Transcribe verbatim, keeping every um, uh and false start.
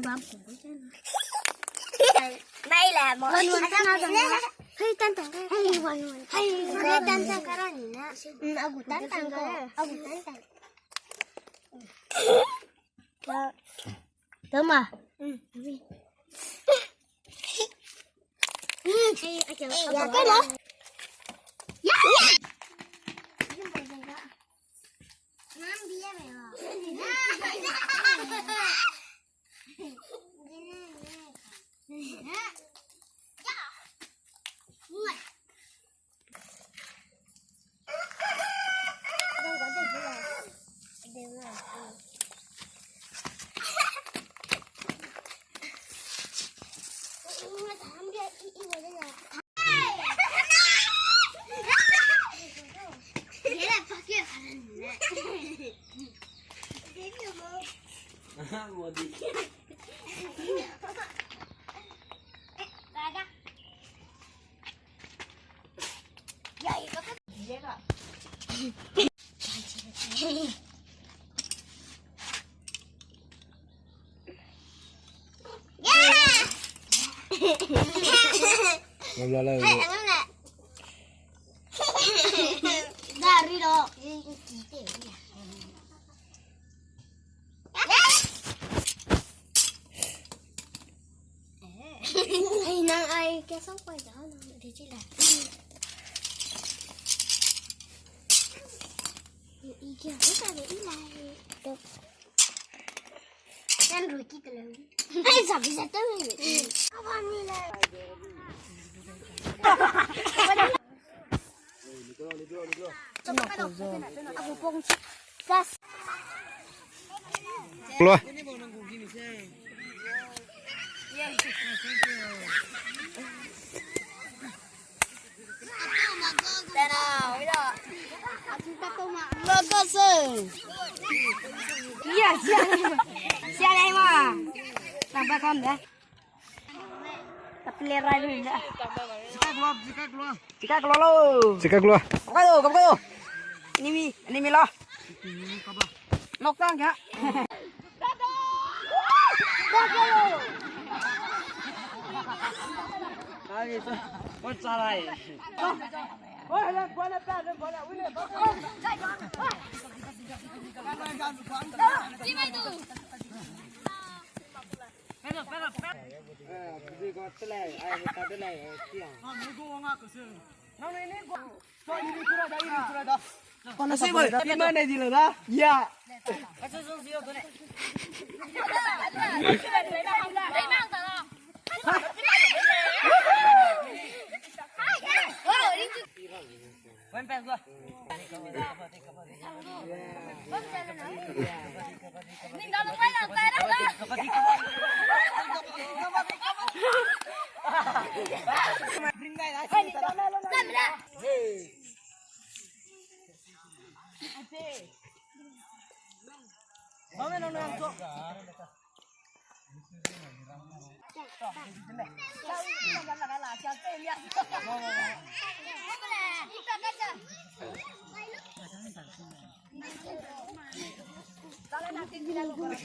Bam ko. Mai la mo. Wan wan kana dong. Hei, tan tan. Hei, wan wan. Hei, tan tan kara ni na. Mm, agu tan tan ko. Agu tan tan. Toma. Mm. Hei, nang ai kia sau pai da, nang de chi la. I kia, i ta de i la. Kan ru ki te le. Ai, sa bi sa te. Aba mi le. Lo. Yes, yes. Siang ai ma. Nang ba kam de. Tapi le rai lu ne. Chika keluar, chika keluar. Chika keluar lo. Chika keluar. Kam kai do, kam kai do. Enemy, enemy lo. Knock down kya? Kau cha lai.